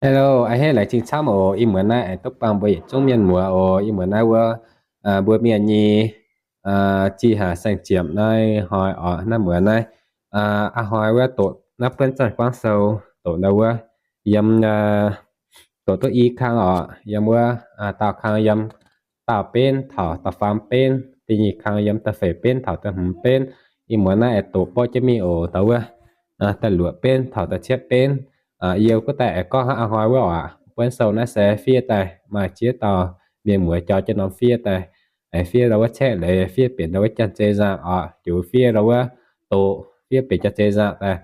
Hello, a'hneiv laengz zingh camv oc. Ih muonz naaiv aengx duqv buangh mbuo yietc zungv mienh muoz oc. Ih muonz naaiv wuov, mbuo mienh nyei, aa, jih hlaax saeng-ziepc naaiv hnoi oc. Naaiv muonz naaiv, aa, a'hnoi wuov doqc naaiv buonv zanc guangv sou, doqc ndau wuov, yiem, doqc duqv i kang oc. Yiem wuov, aa, daauh kang yiem daauh benv taux da'faam benv, da'nyeic kang yiem da'feix benv taux da'hmz benv. Ih muonz naaiv aengx doqc borqv jienv mingh oc. Ndau wuov, da'luoqc benv taux da'cietv benv. Yie gorngv daaih aengx gorngv hnangv a'hnoi wuov oc. Buonv sou naaiv se fiev daaih maaih ziex dauh mienh muoz jauv jienv norm fiev daaih, aengx fiev ndau wuov caeqv leiz, fiev benx ndau wuov janx-zei nzangc oc. Ziouc fiev ndau wuov doqc, fiev benx janx-zei nzangc daaih.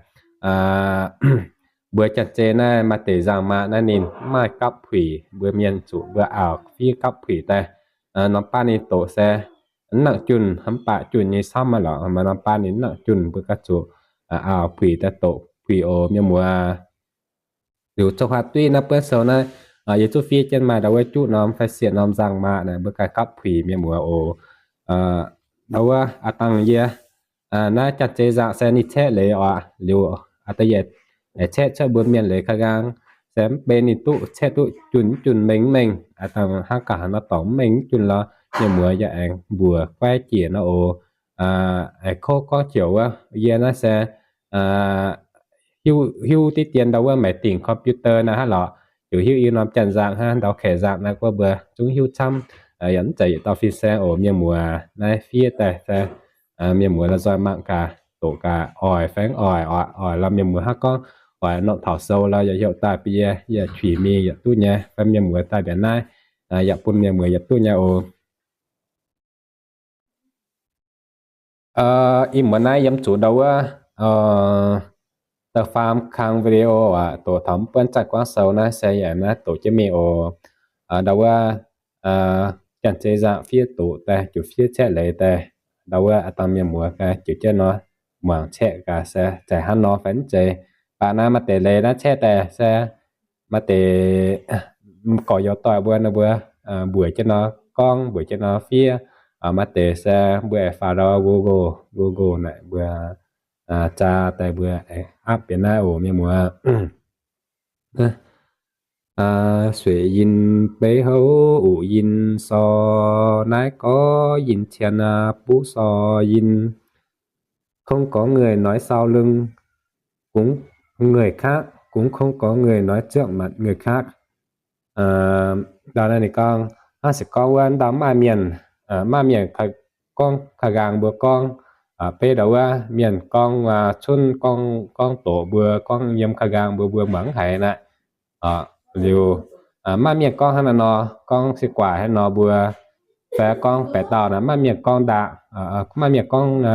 Mbuo janx-zei naaiv maaih deix nzangc-maac naaiv ninh mv maaih gapv puic, mbuo mienh zuqc mbuo auv fiev gapv puic daaih. Norm baav ninh doqc se mv nangc junh, mv baac junh nyei camv aqv lorqc. Maaih norm baav ninh mv nangc junh, mbuo ganh zuqc auv puic daaih doqc puic oc mienh muoz. Liuz zoux haaix duqv naaiv buonv sou naaiv, yie zuqc fiev jienv maaih ndau wuov juqv norm fai siec norm nzangc-maac naaic, mbuo ganh gapv puic mienh muoz oc. Ndau wuov aav dangh yie naaiv janx-zei nzangc se ninh caeqv leiz oc. Liuz aav dangh yie caeqv cuotv mbuo mienh leiz ka'nqaang, se mv benx ninh duqv caeqv duqv junh mv junh mengh mv mengh. Aav dangh hnangv gaax haaix nor dorngc mv mengh mv junh lorz, mienh muoz yaac aengx mbuox guaiv jiex nor oc. Aengx kov gorngv joux wuov, yie naaiv se hiuv diqv dien ndau wuov maiv dingc computer naaiv hnangv lorqc. Ziouc hiuv i norm janx-nzangc hnangv, ndau kaeqv nzangc naaiv gorngv mbuo zungv hiuv camv. Yaac mv zeiz yietc dauh fin-saeng oc mienh muoz. Naaiv fiev daaih se mienh muoz la'nzoih mangc gaax, doqc gaax oix fai mv oix oc. Oix lorz mienh muoz hnangv gorngv oix nongc taux sou lorz yaac heuc daaih bun yie, yie cuix mingh yietc duqv nyei, fai mienh muoz daaih mbiaauc naaiv yaac bun mienh muoz yietc duqv nyei oc. Ih muonz naaiv yiem zuqc ndau wuov da'faam kang video aac, doqc taux mv buonv zanc guangv sou naaiv se yaac naaiv doqc jienv mingh oc. Ndau wuov janx-zei nzangc fiev doqc daaih, ziouc fiev caeqv leiz daaih. Ndau wuov aav dangh mienh muoz ganh ziouc jienv nor muangx caeqv gaax se zeiz hnangv nor fai mv zeiz. Baac naaiv maaih deix leiz naaiv caeqv daaih se maaih deix gorx-youz doic mbuo, ninh mbuo mbuox jienv nor gorngv, mbuox jienv nor fiev. Maaih deix se mbuo aengx faaux ndau Google, Google naaic mbuo zaa daaih mbuo aapv bieqc naaiv oc mienh muoz. Sueic yinh beiv houv uqc yinh sor, naaiv gorx yinh cien buv sor yinh. Không có người nói sau lưng người khác, cũng không có người nói trước mặt người khác. Ndau naaiv ninh gorngv, hnangv se gorngv wuov ndau maaih mienh, maaih mienh gorngv ka'nqaang mbuo gorngv, beiv ndau wuov mienh gorngv cunv, gorngv doqc mbuo gorngv yiem ka'nqaang mbuo, mbuo muangx haiz naaiv. Liuz maaih mienh gorngv hnangv naaiv nor, gorngv se guaax hnangv nor mbuo, fai gorngv baeqc dauh naaic maaih mienh gorngv ndaangc, maaih mienh gorngv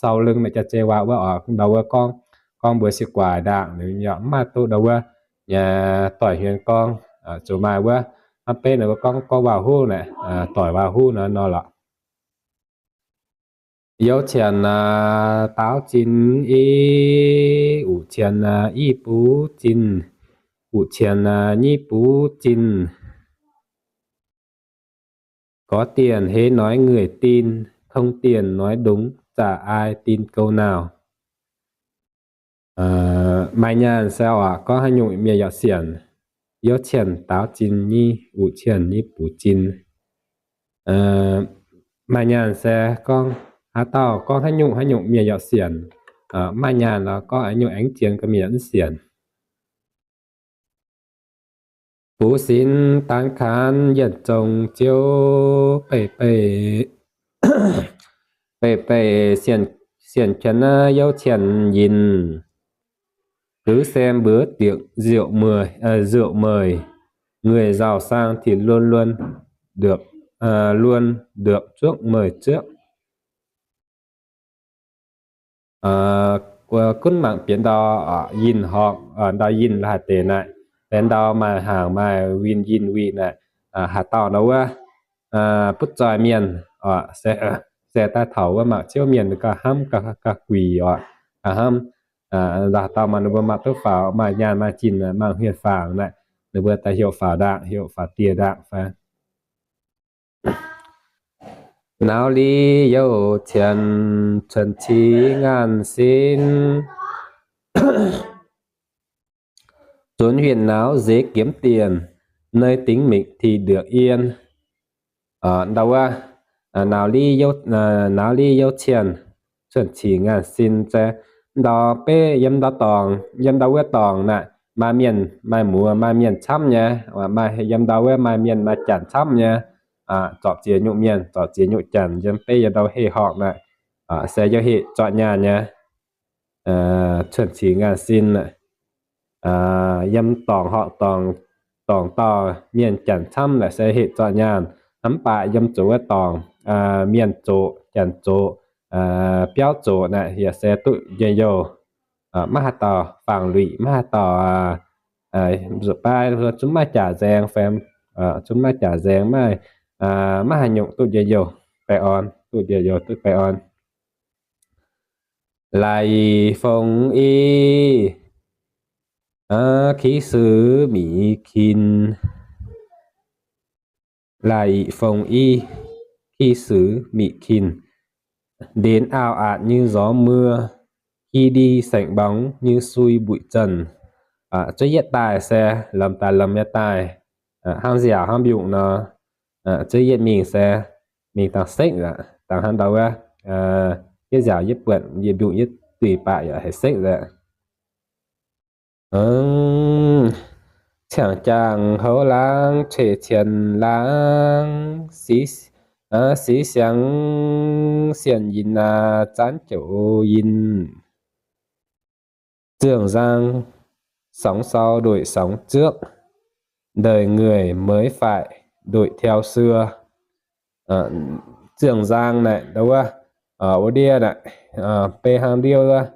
sau lưng naaic jaav-zei waac wuov oc, ndau wuov gorngv, gorngv mbuo se guaax ndaangc, yaac mv maaih duqv ndau wuov nyei doic hmien gorngv, zuqc maaih wuov, hnangv beiv ninh mbuo gorngv, gorngv waac-huv naaic, doic waac-huv nor nor lorqc. Youv qienx daauv zinh i, uqc qienx i buv zinh, uqc qienx nyiv buv zinh. Có tiền hễ nói người tin, không tiền nói đúng, chả ai tin câu nào. Maaih nyaanh se oc, gorngv haaix nyungc mienh yaac sienx. Youv qienx daauv zinh nyiv, uqc qienx nyiv buv zinh. Maaih nyaanh se gorngv haaix dauh gorngv haaix nyungc haaix nyungc mienh yaac sienx. Maaih nyaanh lorz gorngv haaix nyungc aengx zien gau mienh yaac mv sienx. Buv sinx daan kaanx yienc zong ziouv, beih beih, beih beih sienx qienx naaiv youv qienx yinh. Cứ xem bữa tiệc rượu mời, người giàu sang thì luôn luôn được, luôn được trước mời trước. Gunv mangc bieqc ndau yinh horngh, ndau yinh la'haaix deix naaic, benx ndau maaih hnaangx maaih win yinh wih naaic, haaix dauh ndau wuov butv zoih mienh, se daaih taux wuov mangc ziouv mienh gauh hnamv gauh guic oc, gauh hnamv. Haaix dauh maaih ninh mbuo mangc duqv faaux, maaih nyaanh maaih zinh, mangc hmien faangx naaic, ninh mbuo daaih heuc faaux ndaangc, heuc faaux dieh ndaangc fai. Nau li youh qienx cuotv ciqv ngaanc sin, Trốn huyện náo dễ kiếm tiền, nơi tĩnh mịch thì được yên. Ndau wuov, nauz liv youv cien, 顺其自然心 se ndau beiv yiem ndau dorngx, yiem ndau wuov dorngx naaic maaih mienh maaih muoz maaih mienh camv nyei, yiem ndau wuov maaih mienh maaih janx camv nyei. Zorpc ziex nyungc mienh, zorpc ziex nyungc janx yiem beiv yiem ndau heh horngc naaic, se yiem heh zorqv nyaanh nyei. 顺其自然心 naaic, yiem dorngx horqc dorngx, dorngx dauh mienh janx camv naaic se heh zorqv nyaanh. Mv baac yiem zuqc wuov dorngx, mienh zoqc, janx zoqc, biauv zoqc naaic yaac se duqv njien-youh. Maiv haaix dauh fangx luic, maiv haaix dauh zuqc baav, zungv maiv jaax nzaeng fai, zungv maiv jaax nzaeng, maiv, maiv haaix nyungc duqv njien-youh baengh orn, duqv njien-youh duqv baengh orn. ไหลฟงอี้ khi xứ Mỹ Kinh. ไหลฟงอี้ khi xứ Mỹ Kinh. Đến ào ạt như gió mưa, khi đi sánh bóng như sui bụi trần. Zuov yietv daaih se lomh daaih lomh nyei daaih, hnangv nziaauc hnangv mbiungc nor. Zuov yietv mingh se mingh dangh sekv aqv, dangh hnangv ndau wuov, yietv nziaauc yietv buonc, yietv mbiungc yietv duih baac yaac haiz sekv aqv. Ciangh jangx houv laangz cueiv cien laangz, six siangx sienh yinh aa, zaanv joux yinh. Zường Giang sống sau đổi sống trước, đời người mới phải đổi theo xưa. Zường Giang naaic ndau wuov, wuov ndiev naaic, beiv hnangv ndiev wuov,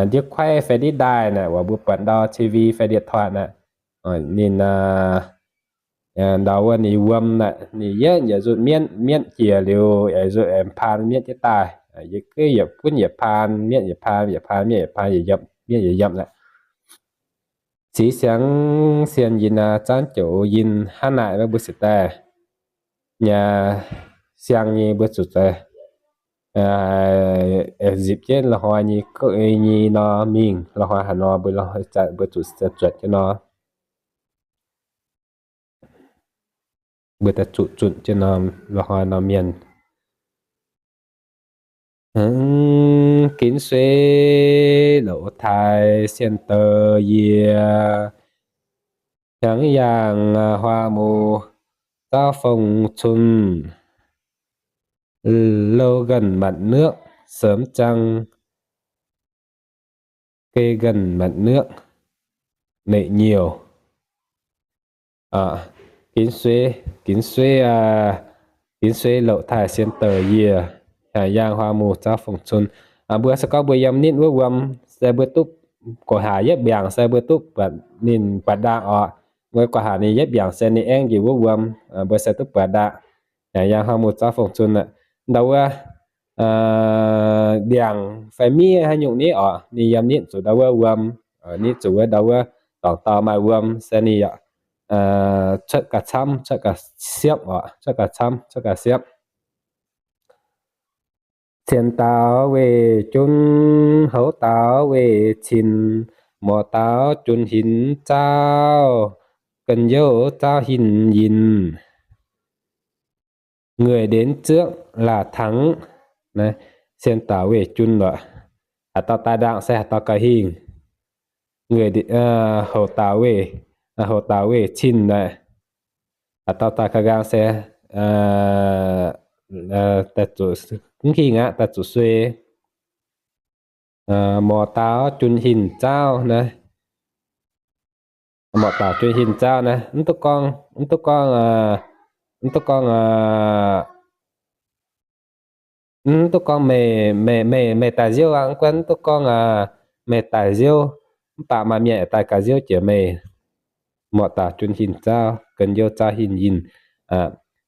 ndiev kuaaiv fai ndiev daaih naaic, wuov mbuo buatc ndau T V fai điện thoại naaic, ninh ndau wuov ninh wuom naaic, ninh yietv yietc nzunc mienv, mienv jiex liuz, yietc nzunc paan mienv jienv daaih, yietc gunv yietc paan, mienv yietc paan, yietc paan mienv yietc paan, mienv yietc yiem naaic. Six siangx sienh yinh aa, zaanv joux yinh, hnangv naaic mbuo sic daaih nyei siang nyei mbuo zuqc zipc jienv loz-hnoi nyei, nyei nor mingh, loz-hnoi haaix nor mbuo zuqc zuotc jienv nor, mbuo daaih zuqc zunc jienv nor, loz-hnoi nor mienh. Ginv suei louc taaih sienh douh yie, hnyangx yangh huaa muc zauv fong cun, lâu gần mặt nước sớm trăng, kê gần mặt nước nệ nhiều. Ginv suei, ginv suei, ginv suei louc taaih sienh douh yie, hnyangx yangh huaa muc zauv fong cun. Mbuo se gorngv mbuo yiem nitv wuov wuom se mbuo duqv gorqv-haac yietv mbiaangc se mbuo duqv buatc ninh buatc ndaangc oc. Mbuo gorqv-haac ninh yietv mbiaangc se ninh aengv njiec wuov wuom, mbuo se duqv buatc ndaangc. Hnyangx yangh huaa muc zauv fong cun aqv. Ndau wuov ndiangx fai miev haaix nyungc nitv oc, ninh yiem nitv zuqc ndau wuov wuom, nitv zuqc wuov ndau wuov dorngx dauh maaih wuom se ninh yaac cuotv gauh camv, cuotv gauh siepv oc, cuotv gauh camv, cuotv gauh siepv. Cien dauh weih jun, houv dauh weih cin, morc dauh jun hinc zaauv, ga'nyiouv zaauv hinc yinh. Người đến trước là thắng. Cien dauh weih jun lorqc, haaix dauh daaih ndaangc se haaix dauh gauh hingh. Houv dauh weih, houv dauh weih cin naaic, haaix dauh daaih gauh nqaang se daaih zuqc, mv hingh aqv, daaih zuqc suei. Morc dauh jun hinc zaauv naaiv, morc dauh jun hinc zaauv naaiv, mv duqv gorngv, mv duqv gorngv, mv duqv gorngv, mv duqv gorngv meih, meih, meih, meih daaih nziouv aqv. Mv gunv mv duqv gorngv meih daaih nziouv, mv baac maaih mienh daaih gaax nziouv jiex meih. Morc dauh jun hinc zaauv, ga'nyiouv zaauv hinc yinh.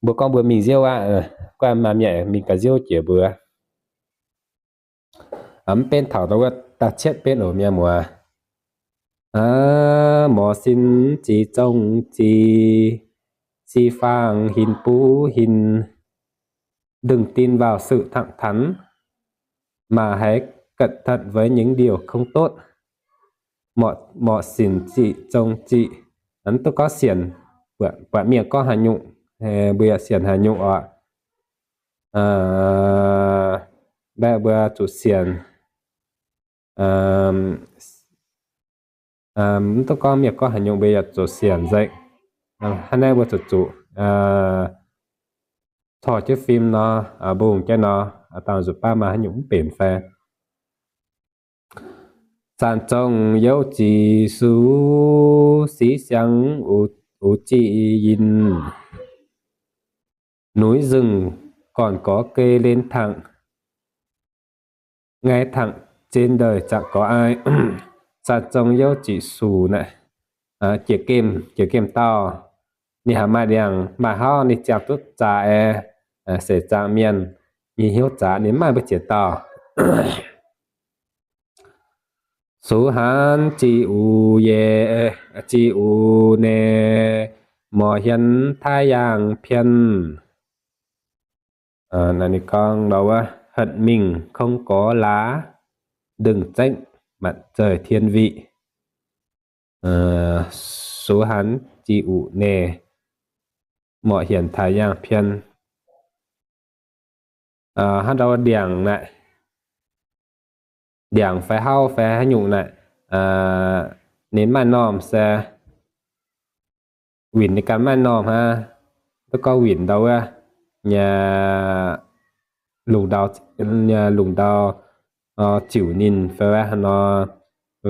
Mbuo gorngv mbuo mingh nziouv aqv, guanh maaih mienh mingh gaax nziouv jiex mbuo. Mv benv taux ndau wuov da'cietv benv oc, mienh muoz. Morc sin zic zong zic, si faang hinc buv hinc, đừng tin vào sự thẳng thắn, mà hãy cẩn thận với những điều không tốt. Mỏ, mỏ xỉn chỉ trông chỉ, mv duqv gorngv sienx, buatc mienh gorngv haaix nyungc, mbuo yaac sienx haaix nyungc oc. Mbaeqv mbuo zuqc sienx, mv duqv gorngv mienh gorngv haaix nyungc mbuo yaac zuqc sienx nzengc. Hnangv naaiv mbuo zuqc zuqc corc jienv fim nor, mbungh jienv nor, dangh zuqc baav maaih haaix nyungc mv benx fai. Zanc zong youh zic sux, sic siang uv jic yinh. Núi rừng còn có cây, lên thẳng ngay thẳng trên đời chẳng có ai. Zanc zong youh zic sux naaic, jiex gemh, jiex gemh dauh, ninh haih maaih ndiangx maaih hauv, ninh ziangh duqv zaax aeqv, seix zaangc mienh, ninh hnyouv zaax, ninh maaih mbu'ziex dauh. Sux hanx zic uc yie, zic uc nie, morc hienx taaih yaangh pien. Ninh gorngv ndau wuov, hận mình không có lá, đừng trách mặt trời thiên vị. Sux hanx zic uc nie, morc hienx taaih yaangh pien. Hnangv ndau ndiangx naaic, ndiangx fai hauv fai haaix nyungc naaic, ninh maaih normh se winh ninh ganh maaih normh hnangv. Duqv gorngv winh ndau wuov nyei lungh ndau, lungh ndau ziux ninh fai haaix nor,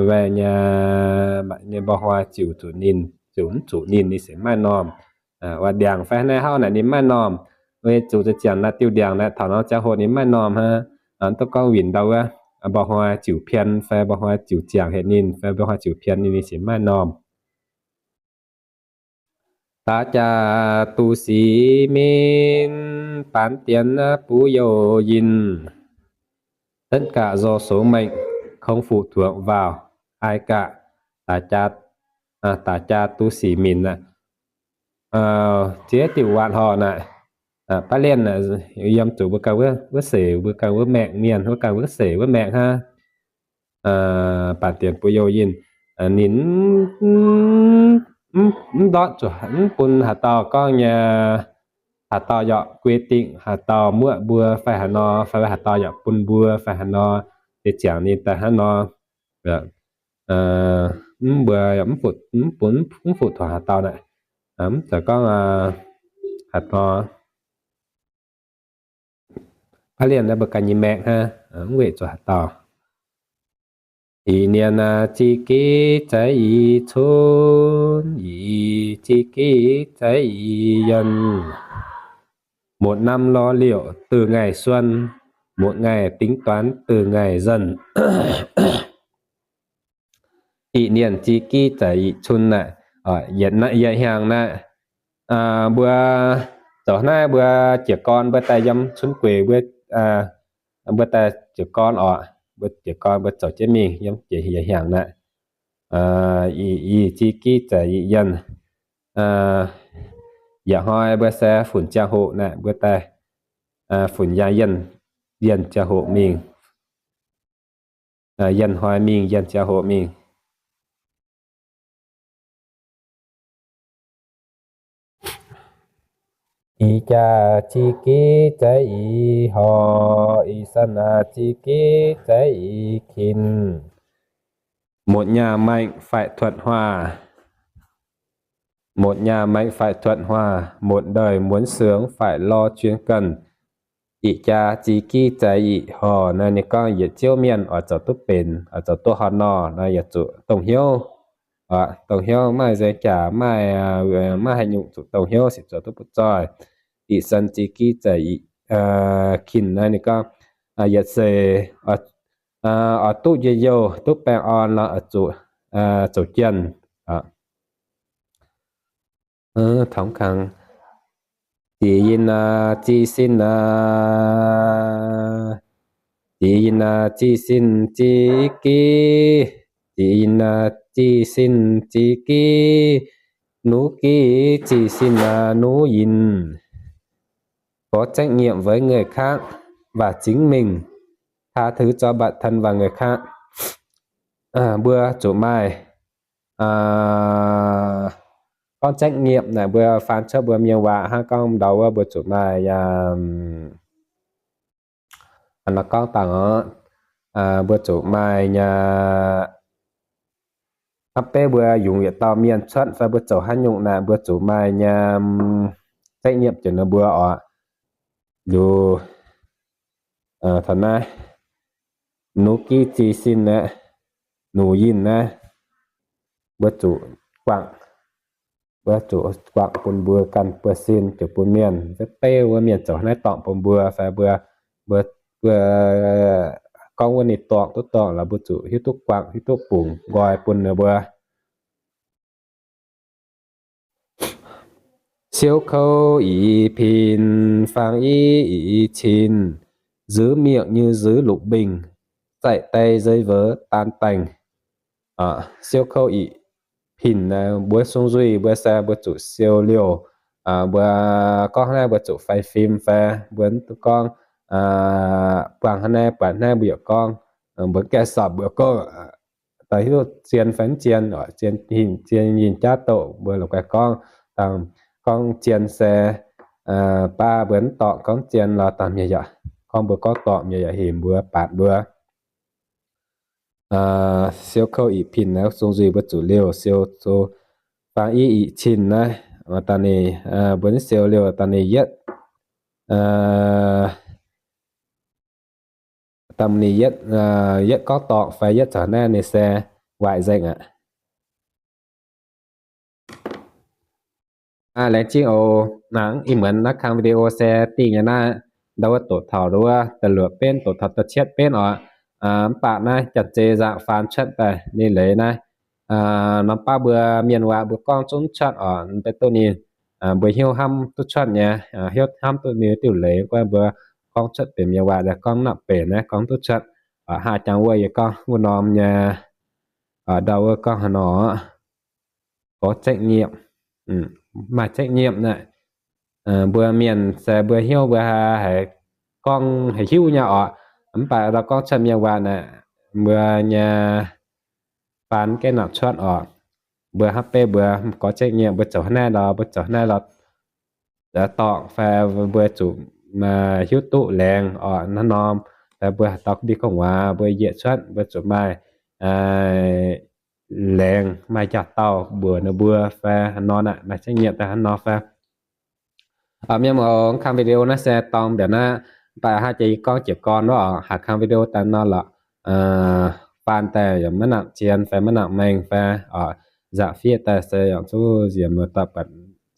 fai nyei, nyei mba'hnoi ziux zuqc ninh, ziux mv zuqc ninh, ninh se maaih normh. Waac ndiangx fai naaiv hauv naaic ninh maaih normh. Weic zuqc za'ziangx naaiv diuh ndiangx naaiv taux norm ziangh hoc ninh maaih normh hnangv. Duqv gorngv winh ndau wuov, mba'hnoi ziux pien fai mba'hnoi ziux ziangx hec ninh fai mba'hnoi ziux pien ninh, ninh se maaih normh. Daaix jaax duqv sic minc, bán tiền bú dầu dinh. Tất cả do số mệnh, không phụ thuộc vào ai cả. Daaix jaax duqv sic minc aqv. Ziex diuc waanc horh naaic, baav lienh yiem zuqc mbuo ganh wuov seix, mbuo ganh wuov maengc mienh, mbuo ganh wuov seix wuov maengc hnangv. Bản tiền bú dầu dinh, ninh mv ndortv zuqc mv bun haaix dauh gorngv nyei, haaix dauh yaac quy định, haaix dauh muoqv mbuo fai haaix nor, fai haaix dauh yaac bun mbuo fai haaix nor, deix ziangx ninh daaih hnangv nor. Mv, mbuo mv bun, mv fu tuangx haaix dauh naaic. Mv zeiz gorngv haaix dauh, baav lienh naaiv mbuo ganh nyei maengc hnangv, mv weic zuqc haaix dauh. Ih nien zic giv zeix ih cun, ih zic giv zeix ih yienh. Một năm lo liệu từ ngày xuân, một ngày tính toán từ ngày dần. Ih nien zic giv zeix ih cun naaic, yietc hnyangx naaic, mbuo zoux naaiv mbuo jiez gorn mbuo daaih yiem cun gueix mbuo, mbuo daaih jiez gorn oc, mbuo jiez gorn mbuo zoux jienv mingh yiem yietc hnyangx naaic. Ih zic giv zeix ih yienh, yietc hnoi mbuo se funx ziangh hoc naaic mbuo daaih funx yangh yienh, yienh ziangh hoc mingh. Yienh hnoi mingh, yienh ziangh hoc mingh. Ih jaax zic giv zeix ih horc, ih sanc zic giv zeix ih kin. Một nhà mạnh phải thuận hòa, một nhà mạnh phải thuận hòa, một đời muốn sướng phải lo chuyên cần. Ih jaax zic giv zeix ih horc naaiv ninh gorngv yietc ziouv mienh oix zoux duqv benx, oix zoux duqv haaix nor naaiv yaac zuqc dongh hnyouv, dongh hnyouv maaih nzengc jaax, maaih, maaih haaix nyungc zuqc dongh hnyouv se zoux duqv butv zoih. Ih sanc zic giv zeix ih kin naaiv ninh gorngv yietc seix oix duqv njien-youh duqv baengh orn nor oix zuqc zoux jienh. Tongx kangx, zic yinh zic sin, zic yinh zic sin zic giv, zic yinh zic sin zic giv, nuv giv zic sin nuv yinh. Có trách nhiệm với người khác và chính mình, tha tha thứ cho bản thân và người khác. Mbuo zuqc maaih gorngv trách nhiệm naaic, mbuo faan cuotv mbuo mienh waac hnangv gorngv ndau wuov mbuo zuqc maaih, aa, nor gorngv dangh oc, mbuo zuqc maaih nyei, hnangv beiv mbuo yungz yietc dauh mienh cuotv fai mbuo zoux haaix nyungc naaic, mbuo zuqc maaih nyei trách nhiệm jiex ninh mbuo oc. Liuz taux naaiv, nuz giv zih sin naaiv, nuz yinh naaiv, mbuo zuqc guangc, mbuo zuqc guangc bun mbuo ganh buo sin ziouc bun mienh, mv beiv wuov mienh zoux naaiv dorngc bun mbuo fai mbuo, mbuo, mbuo gorngv wuov ninh dorngc duqv dorngc lorz mbuo zuqc hiuv duqv guangc, hiuv duqv bungx nqoi bun ninh mbuo. Siou kouv ih pin, fang i ih cin, zux mi'aqv nyei zux lungh mbingh, zaih dai zei veuv daan daengh. Siou kouv ih pin, mbuo sung nzuih mbuo se mbuo zuqc siou liouh, mbuo gorngv hnangv naaiv mbuo zuqc fai fim fai mbuo gorngv buangh hnangv naaiv buatc hnangv mbuo yaac gorngv, mbuo gaengh sapc mbuo gorngv daaih hiuv duqv zien fai mv zien, zien yinh jaav doqc mbuo la'guaih gorngv, dangh gorngv zien se baav mbuo mv dorngc, gorngv zien lorz dangh mienh yaac gorngv mbuo gorngv dorngc, mienh yaac hemx mbuo, baatc mbuo. Siou kouv ih pin naaiv sung nzuih mbuo zuqc liouh siou, fang i ih cin naaiv, dangh ninh, mbuo mv siou liouh dangh ninh yietv, dangh ninh yietv, yietv gorngv dorngc fai yietv zoux naaiv ninh se waaic nzengc aqv. Laengz zingh oc. Ih muonz naaiv kang video se dingh nyei naaiv, ndau wuov doqc taux ndau wuov da'luoqc benv doqc taux da'cietv benv oc. Mv baac naaiv janx-zei nzangc faan cuotv daaih ninh leiz naaiv, norm baav mbuo mienh waac mbuo gorngv zungv cuotv oc, mv baac duqv ninh, mbuo hnyouv hnamv duqv cuotv nyei, hnyouv hnamv duqv ninh diuh leiz guai mbuo gorngv cuotv benx mienh waac, gorngv nangc benx naaiv gorngv duqv cuotv. Haa jangx wuov yie gorngv wuov norm nyei, ndau wuov gorngv haaix nor, gorngv trách nhiệm, maaih trách nhiệm naaiv, mbuo mienh se mbuo hnyouv mbuo haiz gorngv haiz hiuv nyei oc. Mv baac ndau gorngv cuotv mienh waac naaiv, mbuo nyei faan gaengh nangc cuotv oc. Mbuo hnamv beiv mbuo gorngv trách nhiệm, mbuo zoux hnangv naaiv lorz, mbuo zoux hnangv naaiv lorz dorngc fai mbuo zuqc hiuv duqv laengz oc. Hnangv norm fai mbuo haaix dauh ndie gorngv waac mbuo njiec cuotv mbuo zuqc maaih laengz, maaih njaaux dauh mbuox ninh mbuo fai haaix nor naaic, maaih trách nhiệm daaih hnangv nor fai. Mienh muoz, kang video naaiv se dorngx mbiaauc naaiv, mv baac hnangv jiex yie gorngv jiez gorn wuov oc, haaix kang video daaih nor lorqc, faan daaih yaac maiv nangc zien fai maiv nangc mengh fai oc, nzangc fiev daaih se yaac zuqc nziex muoz-doic buatc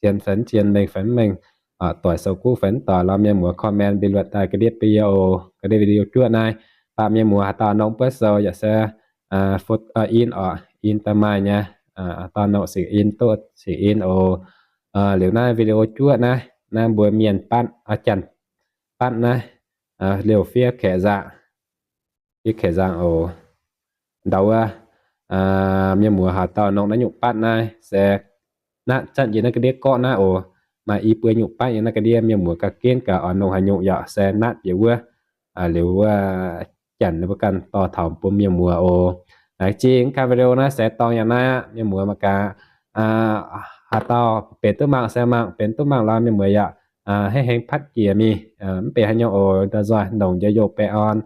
zien fai mv zien, mengh fai mv mengh, doic sou guv fai mv doic lorz mienh muoz comment bình luận daaih ga'ndiev bun yie oc. Ga'ndiev video juoqv naaiv, baac mienh muoz haaix dauh nongx buov sou yaac se in oc, in daaih maaih nyei, haaix dauh nongx singx in duqv singx in oc. Liuz naaiv video juoqv naaiv, naaiv mbuo mienh batv, janx batv naaiv, liouh fiev kaeqv nzangc, fiev kaeqv nzangc oc. Ndau wuov, mienh muoz haaix dauh nongx naaiv nyungc batv naaiv se natv zatv yie naaiv ga'ndiev gorqv naaiv oc. Maaih i buo nyungc batv yie naaiv ga'ndiev, mienh muoz ga'genv gaax oix nongx haaix nyungc yaac se natv bieqc wuov, liuz wuov janx ninh mbuo ganh dorh taux bun mienh muoz oc. Laengz zingh, kang video naaiv se dorngx yangh naaiv, mienh muoz mangc gaax. Haaix dauh benx duqv mangc se mangc, benx duqv mangc lorz mienh muoz yaac hengx hengx patv jiex mingh, mv benx haaix nyungc oc. Ndau nzoih longc njoux youh baengh orn,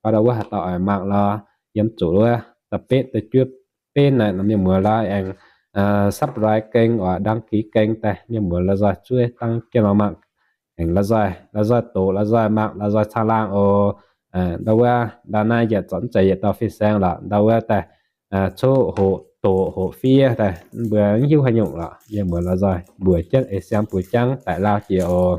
gorngv ndau wuov haaix dauh oix mangc lorz yiem zuqc wuov da'betv da'juov benv naaic, mienh muoz lorz aengx subscribe kênh oc, đăng ký kênh daaih, mienh muoz lorz nzoih zuov dangv jienv lorz mangc, aengx lorz nzoih, lorz nzoih doqc, lorz nzoih mangc, lorz nzoih caangh laangh oc. Ndau wuov ndau naaiv yietc zornv zeix yietc dauh fin-saeng lorqc, ndau wuov daaih coqv hoqc doqc hoqc fiev daaih, mbuo mv hiuv haaix nyungc lorqc, mienh muoz lorz nzoih mbuox jienv eix siang buoz jangv daic lauh jiex oc.